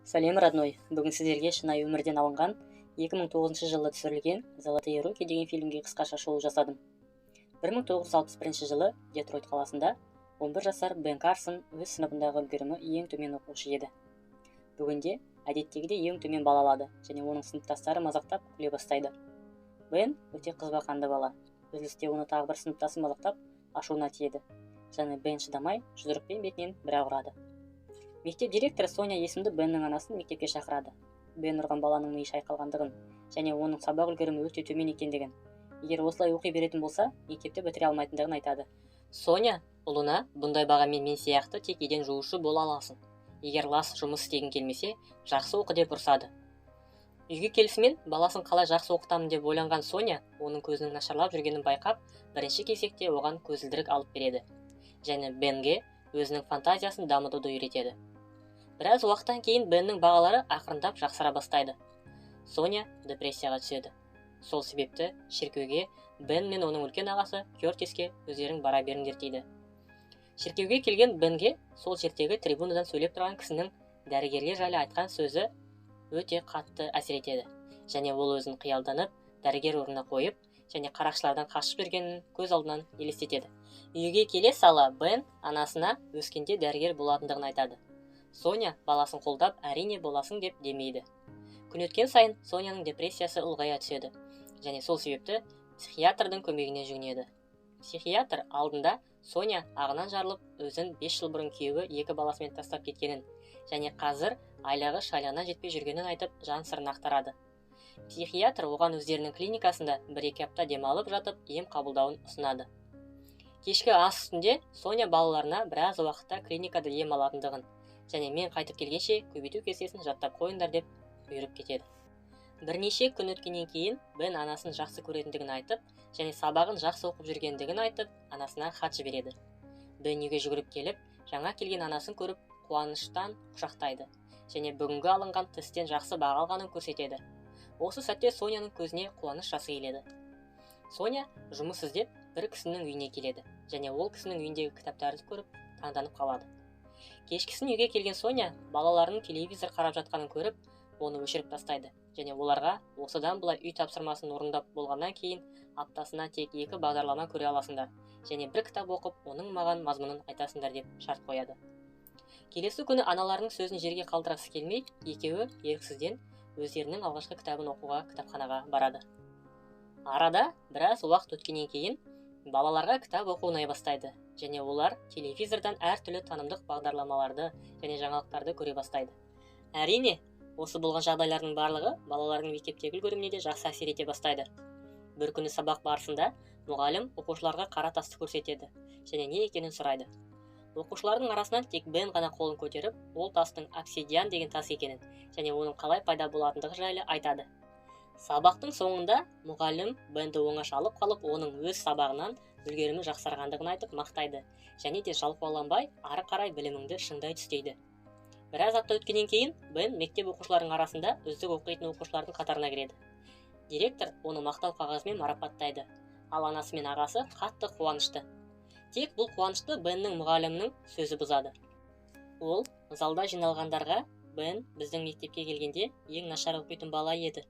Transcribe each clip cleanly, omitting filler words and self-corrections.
Сәлем, родной! Бүгін сіздерге шынайы өмірден алынған, 2009 жылы түсірілген «Золотые руки» деген фильмге қысқаша шолу жасадым. 1961 жылы Детройт қаласында 11 жасар Бен Карсон өз сыныбындағы үлгерімі ең төмен оқушы еді. Бүгінде әдеттегідей ең төмен балл алады және оның сыныптастары мазақтап, күле бастайды. Бен өте қызбақанды бала. Үзілісте оны тағы бір сыныптасы мазақтап, ашуына тиеді және Бен шыдамай, жұдырықпен бетінен бір-ақ ұрады. Мектеп директоры Соня есімді Беннің анасын мектепке шақырады. Бен ұрған баланың миы шайқалғандығын және оның сабақ үлгерімі өте төмен екендігін, егер осылай оқи беретін болса, мектепті бітіре алмайтындығын айтады. Соня ұлына: «Бұндай бағамен мен сияқты тек еден жуушы бола аласың. Егер лас жұмыс істегің келмесе, жақсы оқы», – деп ұрсады. Үйге келісімен баласын қалай жақсы оқытамын деп ойланған Соня оның көзінің нашарлап жүргенін байқап, бірінші кезекте оған көзілдірік алып береді және Бенге өзінің фантазиясын дамытуды үйретеді. Біраз уақыттан кейін Беннің бағалары ақырындап жақсара бастайды. Соня депрессияға түседі. Сол себепті шіркеуге Бен мен оның үлкен ағасы Кертиске өздерің бара беріңдер дейді. Шіркеуге келген Бенге сол жердегі трибунадан сөйлеп тұрған кісінің дәрігерлер жайлы айтқан сөзі өте қатты әсер етеді және ол өзін қиялданып, дәрігер орнына қойып және қарақшылардан қашып жүргенін көз алдынан елестетеді. Үйге келе сала Бен анасына өскенде дәрігер болатындығын айтады. Соня баласын қолдап, «Әрине, боласың» деп демейді. Күн өткен сайын Соняның депрессиясы ұлғая түседі және сол себепті психиатрдың көмегіне жүгінеді. Психиатр алдында Соня ағынан жарылып, өзін 5 жыл бұрын күйеуі екі баласымен тастап кеткенін және қазір айлығы шайлығына жетпей жүргенін айтып, жан сырын ақтарады. Психиатр оған өздерінің клиникасында 1-2 апта демалып жатып, ем қабылдауын ұсынады. Кешкі ас үстінде Соня балаларына біраз уақытта клиникада ем алатындығын және «Мен қайтып келгенше көбейту кестесін жаттап қойыңдар» деп бұйырып кетеді. Бірнеше күн өткеннен кейін Бен анасын жақсы көретіндігін айтып және сабағын жақсы оқып жүргендігін айтып, анасына хат жібереді. Бен үйге жүгіріп келіп, жаңа келген анасын көріп, қуаныштан құшақтайды және бүгінгі алынған тесттен жақсы баға алғанын көрсетеді. Осы сәтте Соняның көзіне қуаныш жасы келеді. Соня жұмыс іздеп бір кісінің үйіне келеді және ол кісінің үйіндегі кітаптарды көріп, таңданып қалады. Кешкісін үйге келген Соня балаларының телевизор қарап жатқанын көріп, оны өшіріп тастайды және оларға «Осыдан былай үй тапсырмасын орындап болғаннан кейін аптасына тек екі бағдарлама көре аласыңдар және бір кітап оқып, оның маған мазмұнын айтасыңдар» деп шарт қояды. Келесі күні аналарының сөзін жерге қалдырғысы келмей, екеуі еріксізден өздерінің алғашқы кітабын оқуға кітапханаға барады. Арада біраз уақыт өткеннен кейін балаларға кітап оқу ұнай бастайды және олар телевизордан әртүрлі танымдық бағдарламаларды және жаңалықтарды көре бастайды. Әрине, осы болған жағдайлардың барлығы балалардың мектептегі үлгеріміне де жақсы әсер ете бастайды. Бір күні сабақ барысында мұғалім оқушыларға қара тасты көрсетеді және не екенін сұрайды. Оқушылардың арасынан тек Бен ғана қолын көтеріп, ол тастың обсидиан деген тас екенін және оның қалай пайда болатындығы жайлы айтады. Сабақтың соңында мұғалім Бенді оңаша алып қалып, оның өз сабағынан үлгерімі жақсарғандығын айтып, мақтайды және де жалқауланбай, ары қарай біліміңді шыңдай түс дейді. Біраз апта өткеннен кейін Бен мектеп оқушыларының арасында үздік оқитын оқушылардың қатарына кіреді. Директор оны мақтау қағазымен марапаттайды, ал анасы мен ағасы қатты қуанышты. Тек бұл қуанышты Беннің мұғалімінің сөзі бұзады. Ол залда жиналғандарға: «Бен біздің мектепке келгенде ең нашар оқитын бала еді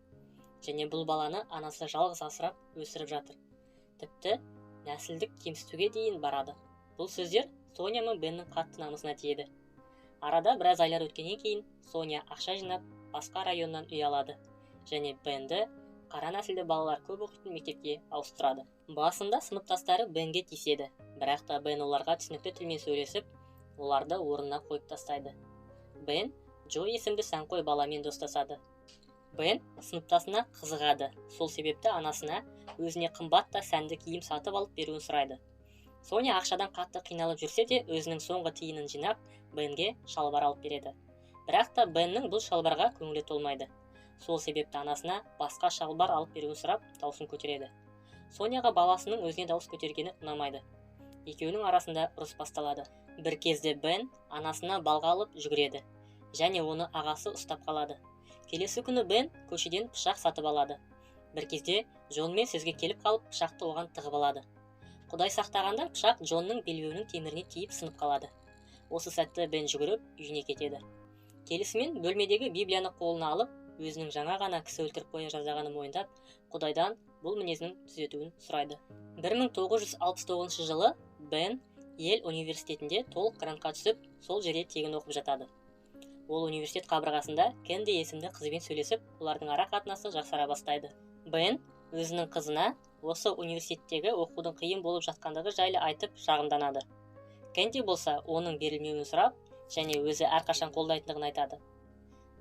және бұл баланы анасы жалғыз асырап өсіріп жатыр. Тіпті нәсілдік кемсітуге дейін барады». Бұл сөздер Соня мен Беннің қатты намысына тиеді. Арада біраз айлар өткеннен кейін Соня ақша жинап, басқа районнан үй алады және Бенді қара нәсілді балалар көп оқитын мектепке ауыстырады. Басында сыныптастары Бенге тиіседі, бірақ та Бен оларға түсінікті тілмен сөйлесіп, оларды орнына қойып тастайды. Бен Джо есімді сәнқой баламен достасады. Бен сыныптасына қызығады. Сол себепті анасына өзіне қымбат та сәнді киім сатып алып беруін сұрайды. Соня ақшадан қатты қиналып жүрсе де, өзінің соңғы тиынын жинап, Бенге шалбар алып береді. Бірақ та Беннің бұл шалбарға көңілі толмайды. Сол себепті анасына басқа шалбар алып беруін сұрап, даусын көтереді. Соняға баласының өзіне дауыс көтергені ұнамайды. Екеуінің арасында ұрыс басталады. Бір кезде Бен анасына балға алып жүгіреді және оны ағасы ұстап қалады. Келесі күні Бен көшеден пышақ сатып алады. Бір кезде Джонмен сөзге келіп қалып, пышақты оған тығып алады. Құдай сақтағанда, пышақ Джонның белбеуінің теміріне тиіп, сынып қалады. Осы сәтте Бен жүгіріп үйіне кетеді. Келісімен бөлмедегі Библияны қолына алып, өзінің жаңа ғана кісі өлтіріп қоя жаздағанын мойындап, Құдайдан бұл мінезінің түзетуін сұрайды. 1969 жылы Бен Йель университетінде толық грантқа түсіп, сол жерде тегін оқып жатады. Ол университет қабырғасында Кенди есімді қызбен сөйлесіп, олардың ара қатынасы жақсара бастайды. Бен өзінің қызына осы университеттегі оқудың қиын болып жатқандығы жайлы айтып шағымданады. Кенди болса оның берілмеуін сұрап, және өзі әрқашан қолдайтындығын айтады.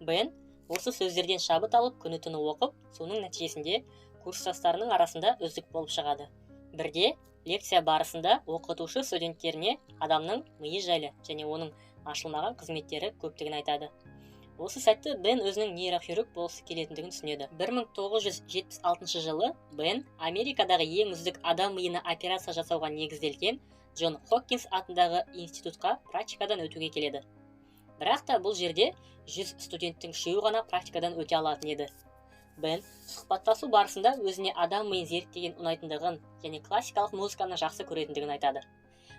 Бен осы сөздерден шабыт алып, күні-түні оқып, соның нәтижесінде курстастарының арасында үздік болып шығады. Бірде лекция барысында оқытушы студенттеріне адамның миы жайлы және оның ашылмаған қызметтері көптігін айтады. Осы сәтте Бен өзінің нейрохирург болғысы келетіндігін түсінеді. 1976 жылы Бен Америкадағы ең үздік адам миына операция жасауға негізделген Джон Хопкинс атындағы институтқа практикадан өтуге келеді. Бірақ та бұл жерде 100 студенттің 3-еуі ғана практикадан өте алатын еді. Бен сұхбаттасу барысында өзіне адам миын зерттеген ұнайтындығын және классикалық музыканы жақсы көретіндігін айтады.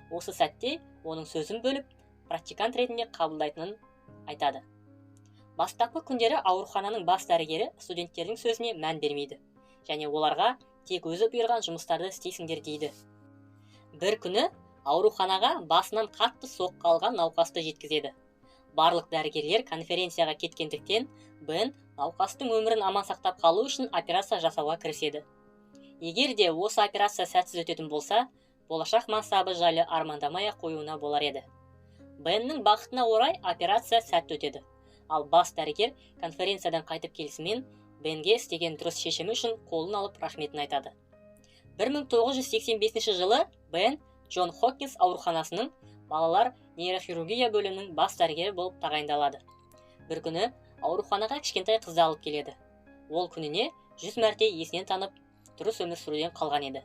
Осы сәтте оның сөзін бөліп, практикант ретінде қабылдайтынын айтады. Бастапқы күндері аурухананың бас дәрігері студенттердің сөзіне мән бермейді және оларға тек өзі бұйырған жұмыстарды істейсіңдер дейді. Бір күні ауруханаға басынан қатты соққы алған науқасты жеткізеді. Барлық дәрігерлер конференцияға кеткендіктен Бен науқастың өмірін аман сақтап қалу үшін операция жасауға кіріседі. Егер де осы операция сәтсіз өтетін болса, болашақ мансабы жайлы армандамай-ақ қоюына болар еді. Беннің бақытына орай операция сәтті өтеді. Ал бас дәрігер конференциядан қайтып келісімен Бенге істеген дұрыс шешімі үшін қолын алып рахметін айтады. 1985 жылы Бен Джон Хопкинс ауруханасының балалар нейрохирургия бөлімінің бас дәрігері болып тағайындалады. Бір күні ауруханаға кішкентай қызды алып келеді. Ол күніне 100 мәрте есінен танып, дұрыс өмір сүруден қалған еді.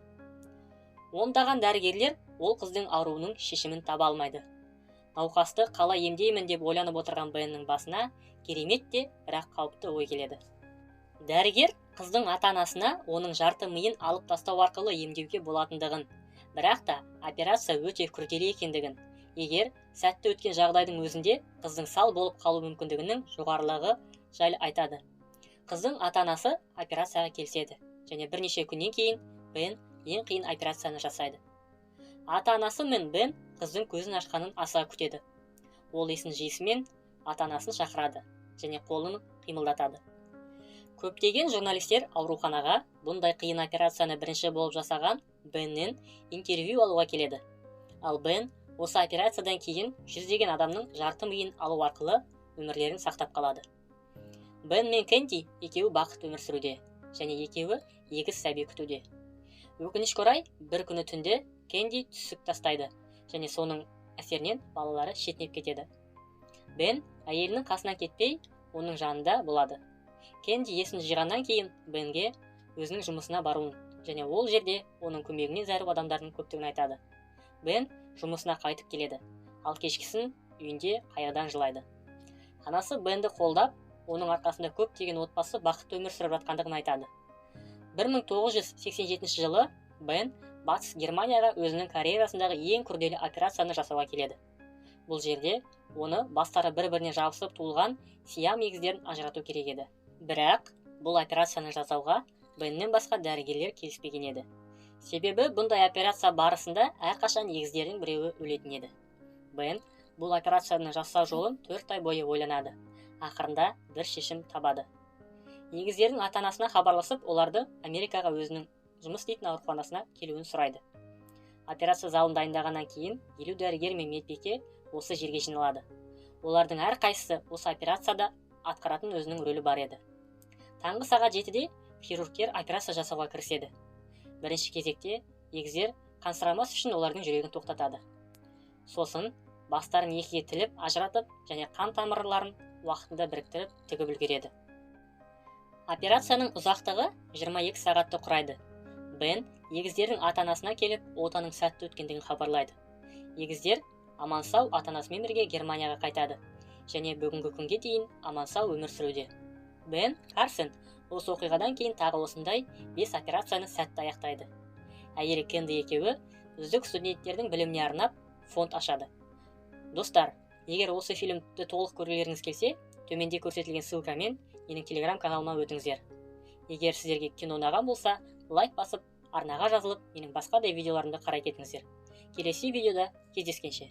Ондаған дәрігерлер ол қыздың ауруының шешімін таба алмайды. Науқасты қалай емдеймін деп ойланып отырған Беннің басына керемет те, бірақ қауіпті ой келеді. Дәрігер қыздың ата-анасына оның жарты миын алып тастау арқылы емдеуге болатындығын, бірақ та операция өте күрделі екендігін, егер сәтті өткен жағдайдың өзінде қыздың сал болып қалу мүмкіндігінің жоғарылығы жайлы айтады. Қыздың ата-анасы операцияға келіседі және бірнеше күннен кейін Бен ең қиын операцияны жасайды. Ата-анасы мен Бен қыздың көзін ашқанын аса күтеді. Ол есін жиысымен ата-анасын шақырады және қолын қимылдатады. Көптеген журналистер ауруханаға бұндай қиын операцияны бірінші болып жасаған Беннен интервью алуға келеді. Ал Бен осы операциядан кейін жүздеген адамның жарты миын алу арқылы өмірлерін сақтап қалады. Бен мен Кенди екеуі бақытты өмір сүруде және екеуі егіз сәби күтуде. Өкінішке орай, бір күні түнде Кенди түсік тастайды және соның әсерінен балалары шетінеп кетеді. Бен әйелінің қасынан кетпей, оның жанында болады. Кенди есін жиғаннан кейін Бенге өзінің жұмысына баруын және ол жерде оның көмегіне зәру адамдардың көптігін айтады. Бен жұмысына қайтып келеді, ал кешкісін үйінде қайғыдан жылайды. Анасы Бенді қолдап, оның арқасында көптеген отбасы бақытты өмір сүріп жатқандығын айтады. 1987 жылы Бен Батыс Германияға өзінің карьерасындағы ең күрделі операцияны жасауға келеді. Бұл жерде оны бастары бір-біріне жабысып туылған сиам егіздерін ажырату керек еді. Бірақ бұл операцияны жасауға Беннен басқа дәрігерлер келіспеген еді. Себебі бұндай операция барысында әрқашан егіздердің біреуі өлетін еді. Бен бұл операцияны жасау жолын 4 ай бойы ойланады. Ақырында бір шешім табады. Егіздердің ата-анасына хабарласып, оларды Америкаға өзінің жұмыс істейтін ауруханасына келуін сұрайды. Операция залын дайындағаннан кейін 50 дәрігер мен медбике осы жерге жиналады. Олардың әрқайсысы осы операцияда атқаратын өзінің рөлі бар еді. Таңғы сағат 7-де хирургтер операция жасауға кіріседі. Бірінші кезекте егіздер қансырамас үшін олардың жүрегін тоқтатады. Сосын бастарын екіге тіліп ажыратып және қан тамырларын уақытында біріктіріп тігіп үлгереді. Операцияның ұзақтығы 22 сағатты құрайды. Бен егіздердің ата-анасына келіп, отаның сәтті өткендігін хабарлайды. Егіздер аман-сау ата-анасымен бірге Германияға қайтады және бүгінгі күнге дейін аман-сау өмір сүруде. Бен Карсон осы оқиғадан кейін тағы осындай 5 операцияны сәтті аяқтайды. Әйелі Кенди екеуі үздік студенттердің біліміне арнап фонд ашады. Достар, егер осы фильмді толық көргілеріңіз келсе, Төменде көрсетілген ссылкамен менің телеграм каналыма өтіңіздер. Егер сіздерге кино ұнаған болса, лайк басып, арнаға жазылып, менің басқа да видеоларымды қарай кетіңіздер. Келесі видеода кездескенше.